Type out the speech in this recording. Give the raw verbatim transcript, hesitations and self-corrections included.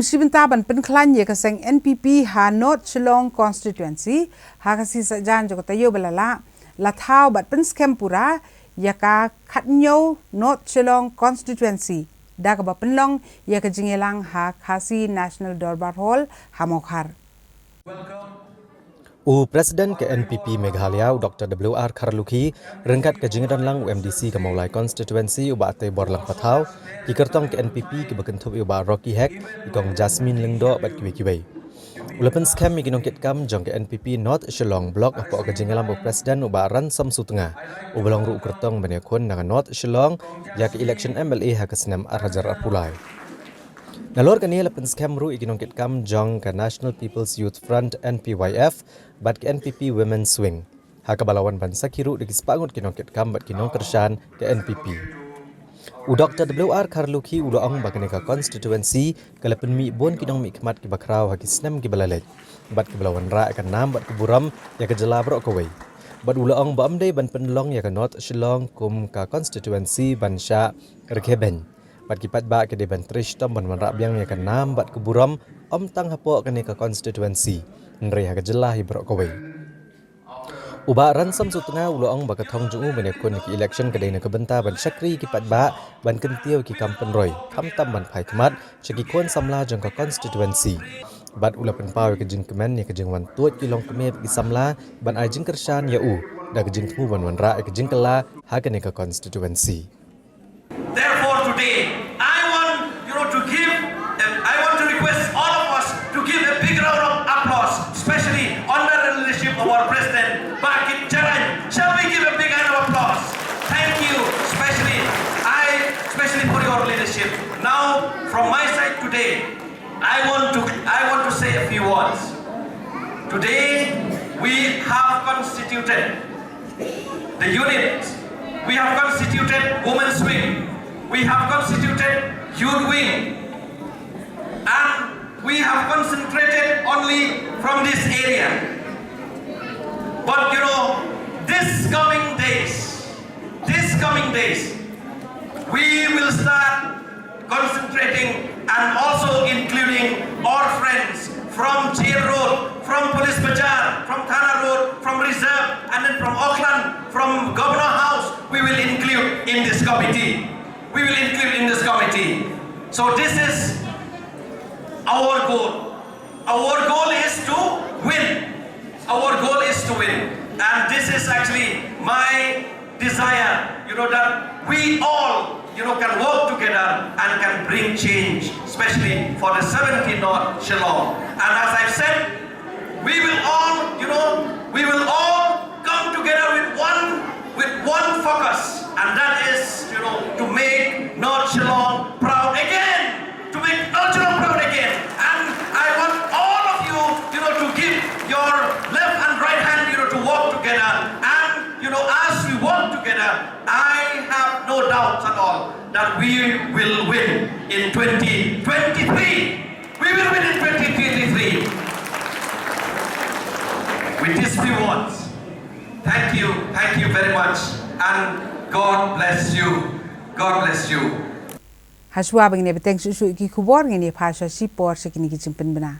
Shi bynta ban pynkhlaiñ ïa ka seng N P P ha North Shillong Constituency, ha ka sngi Saitjaiñ jong ka taïew ba la lah, la thaw bad pynskhem pura ïa ka khathynñiew North Shillong Constituency da kaba pynlong ïa ka jingïalang ha Khasi National Dorbar Hall ha Mawkhar. U President ka N P P Meghalaya, u Doctor W R Kharlukhi, ryngkat ka jingdonlang u M D C ka Mawlai Constituency, u Bah Teibor Langpathaw, ki kyrtong ka N P P kiba kynthup ïa u Bah Rocky Hek, i Kong Jasmine Lyngdoh bad kiwei kiwei. U la pynskhem ïa ki nongkitkam jong ka N P P North Shillong Block hapoh ka jingïalam u President u Bah Ransom Sutnga, uba long ruh u kyrtong ban ïakhun na ka North Shillong ïa ka election M L A ha ka snem ar hajar arphew lai. Nalor kane la pynskhem ruh ïa ki nongkitkam jong ka National People's Youth Front, N P Y F, bad ka N P P Women's Wing, ha kaba la wan ban sakhi ruh da ki spah ngut ki nongkitkam bad ki nongkyrshan ka N P P. U Doctor W R Kharlukhi u la ong ba kane ka constituency ka la pynmih bun ki nongmihkhmat kiba khraw ha ki snem kiba la leit, bad kiba la wanrah ïa ka nam bad ka burom ïa ka jylla baroh kawei. Bad u la ong ba ym dei ban pynlong ïa ka North Shillong kum ka constituency ban shah rkhie beiñ, bad ki paidbah ki dei ban trei shitom ban wanrah biang ïa ka nam bad ka burom, ym tang hapoh kane ka constituency, hynrei ha ka jylla hi baroh kawei. U Bah Ransom Sutnga u la ong ba ka thong jong u ban ïakhun ïa ki election ka dei na ka bynta ban shakri ïa ki paidbah, ban kyntiew ïa ki kam pynroi, khamtam ban phai khmat sha ki khun samla jong ka constituency. Bad u la pynpaw ïa ka jingkmen ïa ka jingwan tuid ki longkmie bad ki samla ban ai jingkyrshan ïa u da ka jingthmu ban wanrah ïa ka jingkylla ha kane ka constituency. Therefore, today, I want, you know, to give, I want to request all of us to give a big round of applause, especially under the leadership of our president, Bah Kipcharañ. Shall we give a big hand of applause? Thank you, especially, I, especially for your leadership. Now, from my side today, I want to, I want to say a few words. Today, we have constituted the unit. We have constituted women's wing. We have constituted youth wing. And we have concentrated only from this area. But you know, this coming days, this coming days, we will start concentrating and also including our friends from Jail Road, from Police Bazar, from Thana Road, from Reserve, and then from Auckland, from Governor House, we will include in this committee. We will include in this committee. So this is our goal. Our goal is to win. Our goal is to win. And this is actually my desire, you know, that we all, you know, can work together and can bring change, especially for the seventy North Shillong. And as I've said, we will all, you know, we will all come together with one, with one focus, and that is, you know, to make North Shillong proud again, to make North Shillong proud again. And I want all of you, you know, to give your left and right hand, you know, to work together. And, you know, as we work together, I have no doubts at all that we will win in twenty twenty-three. We will win in twenty twenty-three. With these few words, thank you, thank you very much, and God bless you. God bless you. Hashwa ba ngin ïa bteng shuh shuh ki khubor, ngin ïa phai sha shi por sha kine ki jingpynbna.